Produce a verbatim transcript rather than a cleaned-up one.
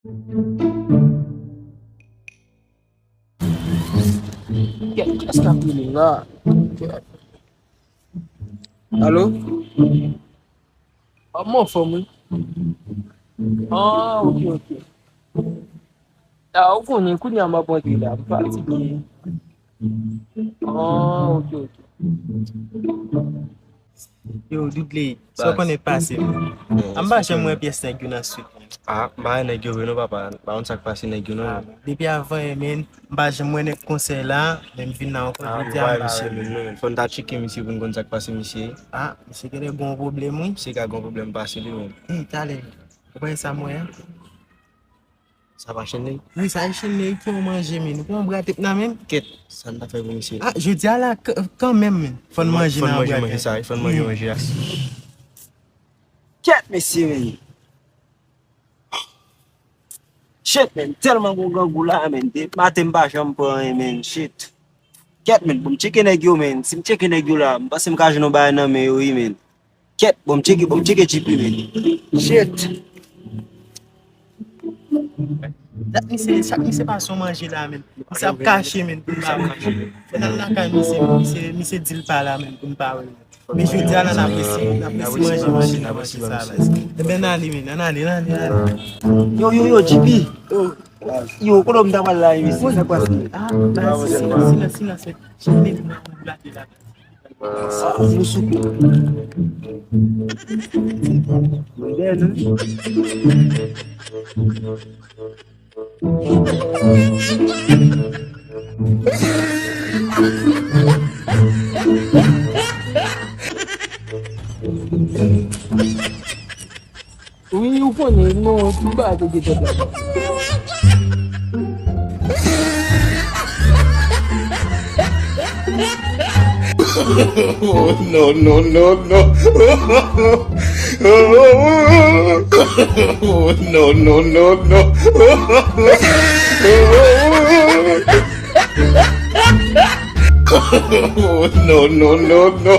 Kèt, kiyès k ap rele m la? Alo? Ah, m anfòm, wi. Ah, ok, ok. Ah, ou konnen, kounye a m ap antre la, m fatige. Ah, ok, ok. Yo, Dudley, sa w konnen pase m. An m pa janm wè pyès nèg yo nan Swit, menm. Ah, m pa wè nèg yo vre non, papa. M pa konn sa k pase nèg yo non. Ah, depi avan yè, menm, m pa janm wè nèg konsèy la, men m vin la ankò, ah, jodi a m pa wè misye menm non, menm. Fò n ta tcheke misye pou n konn sa k pase misye. Ah, misye genlè gon pwoblèm, wi. Misye ka gon pwoblèm pase li menm. Ey, talè, ou pa wè sa m wè a? Sa pa chenn nèg? Wi, sa e chenn nèg ki yon manje, men. Ou pran bra tèt nan men. Kèt, sa n ta fè pou misye? Ah, jodi a la, k-, kanmenm, men. Fò n manje nan bra tèt. Fò n manje manje sa, wi, fò n manje manje a. Kèt, mesye, men. Shit, men, tèlman gon grangou la, men. Depi maten m pa janm pran anyen, men. Shit. Kèt, men, bon, m tcheke nèg yo, men. Si m tcheke nèg yo la, m panse m ka jwenn yon bagay nan men yo, wi, men. Kèt, bon, m tcheke, bon, m tcheke G P, men. Shit. Sak misye, sak misye pa son manje la, men. Misye ap kache, men, pou m pa wè. Fò n al lakay misye, misye, misye di l pa la, men, pou m pa wè. Men jodi a la, n ap resi, n ap resi manje, manje, manje sa, baz. Ebyen, n ale, men, n ale, n ale, n ale. Yo, yo, yo, G P. Yo, kote m ta pral la, mesye? Sa k pase? Ah, baz, silans, silans, silans, men. Jan nèg mwen, mwen blate la. Ah, mwen sou kou. Mwen dèyè tou. Wi, ou konnen, non, tout bagay te gen tèt la. Oh, no, no, no, no. Oh, no, no, no, no. Oh, no, no, no, no.